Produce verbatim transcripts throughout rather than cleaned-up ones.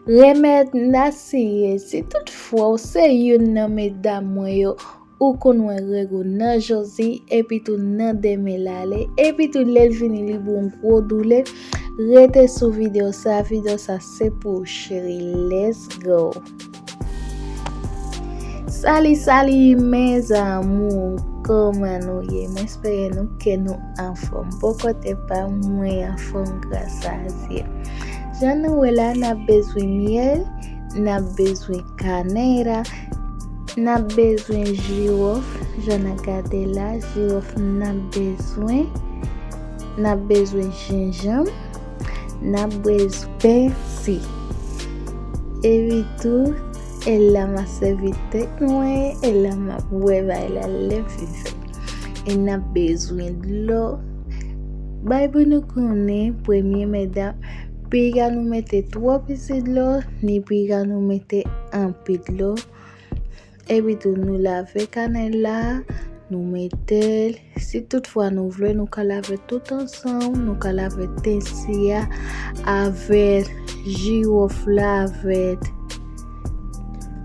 Remèd natirèl, si tout fwa w se youn nan medam mwen yo, ou konn wè règ ou nan jodi, epi tou nan demen l ale, epi tou lè l vini li ba w yon gwo doulè, rete sou videyo sa, videyo sa se pou ou cheri, let's go! Sali, sali, mes amours, kòman nou ye? Mwen espere nou ke nou anfòm. Bò kote pa m, mwen anfòm gras a Dye. Jan nou wè la, n ap bezwen myèl, n ap bezwen kanèra, n ap bezwen jiwòf, jan n ap gade la, jiwòf n ap bezwen, n ap bezwen jenjanm, n ap bezwen pèsi. Epi tou, e la m ap sèvi tèt mwen, e la m ap bwè bay la lè m fin fè. E n ap bezwen dlo. Bay pou nou konnen, premye medam, piga nou mete twò piti dlo, ni piga nou mete anpil dlo. Epi tou, nou lave kanèl la, nou mete l. Si tout fwa nou vle, nou ka lave tout ansanm, nou ka lave pèsi a avè jiwòf la, avè,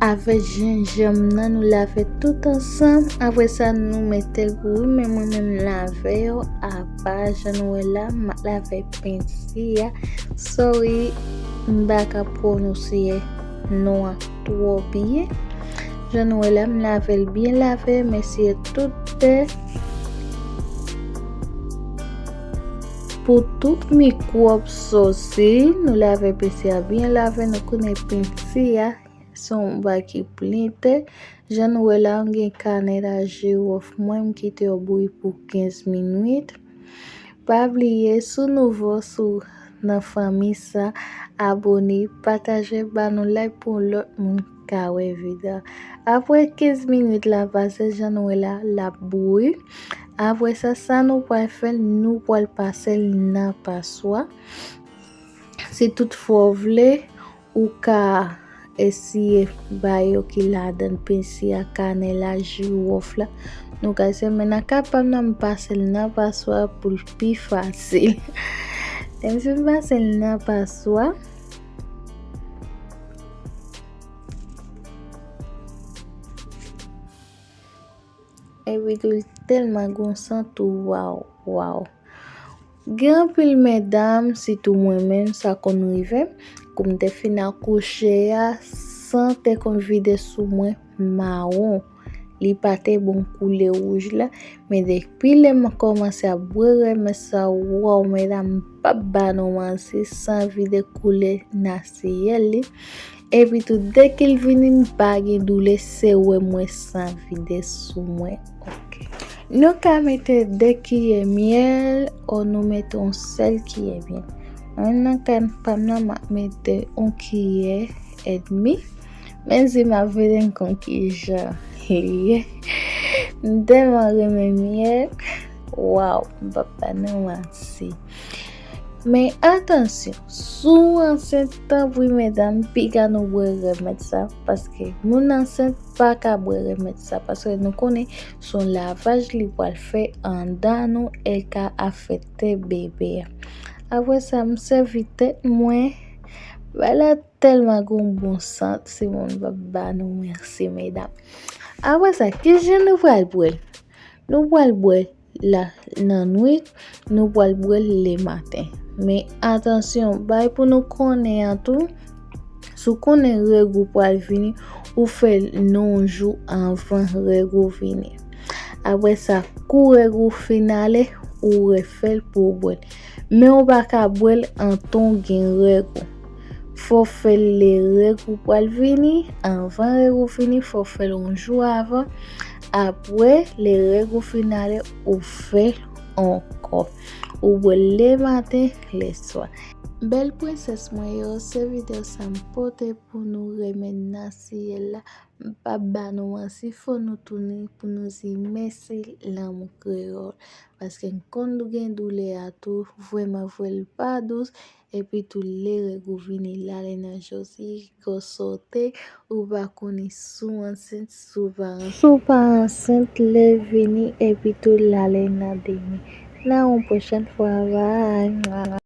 avè jenjanm nan, nou lave tout ansanm. Apre sa, nou mete l bouyi, men mwen menm lave yo apa, jan nou wè la, m ap lave pèsi a. Sorry, m pa ka pwononse non an twò byen. Jan nou wè la, m lave l byen lave, m eseye tout tè. Pou tout mikwòb sòti, nou lave pèsi a byen lave, nou konnen pèsi a se yon bagay ki plen tè. Jan nou wè la, m gen kanèl a jiwòf mwen, m kite yo bouyi pou kenz minit. Pa bliye, si w nouvo sou nan fanmi sa, abone, pataje, ba nou like pou lòt moun ka wè videyo a. Apre kenz minit la pase, jan nou wè la, l ap bouyi. Apre sa, sa nou pral fè, nou pral pase l nan paswa. Si tout fwa w vle, ou ka eseye ba yo ki ladan l, pèsi a, kanèl la, jiwòf la. Nou ka eseye, men nan ka pa m nan, m pase l nan paswa pou l pi fasil. Lè m fin pase l nan paswa, epi tou, li tèlman gon sant, waw, waw. Gen anpil medam, sitou mwen menm, sa konn rive m. Kou m te fin akouche a, san te konn vide sou mwen mawon. Li pa te bon koulè wouj la. Men depi lè m kòmanse ap bwè remèd sa, waw, medam, m p ap ba nou manti, san vide koulè natirèl li. Epi tou, dèke l vini, m pa gen doulè, se wè mwen san vide sou mwen. Ok. Nou ka mete de kiyè myèl, o nou mete yon sèl kiyè myèl. Mwen nan kay pa m nan, m ap mete yon kiyè edmi. Men si m ap vide, m konn kijan li ye. M tèlman renmen myèl. Waw, m p ap ba nou manti. Men atansyon, si w ansent, tanpri medam, piga nou bwè remèd sa, paske moun ansent pa ka bwè remèd sa, paske nou konnen se yon lavaj li pral fè anndan nou, e l ka afekte bebe a. Apre sa, m sèvi tèt mwen, bagay la tèlman gon bon sant, si moun p ap ba nou manti, medam. Apre sa, kijan nou pral bwè l? Nou pral bwè l la nan nwit, nou pral bwè l lematen. Men atansyon, bagay pou nou konnen an tou, si w konnen règ ou pral vini, ou fè l nan yon jou anvan règ ou vini. Apre sa, kou règ ou fin ale, ou refè l pou w bwè l. Men ou pa ka bwè l antan w gen règ ou. Fò w fè l lè règ ou pral vini, anvan règ ou vini, fò w fè l yon jou avan. Apre, lè règ ou fin ale, ou fè l ankò. Ou bwè l lematen, lèswa. Bèl prensès mwen yo, se videyo sa m pote pou nou, remèd natirèl la. M p ap ba nou manti, fò nou tounen pou nou di mèsi lanmou kreyòl. Paske n konn gen doulè a tou, vrèman vre l pa dous. Epi tou, lè règ ou vini, l ale nan jòsi, kò sote, ou pa konnen si w ansent, si w pa ansent. Si w pa ansent, lè l vini, epi tou, l ale nan demi. Nan yon pwochèn fwa, bye.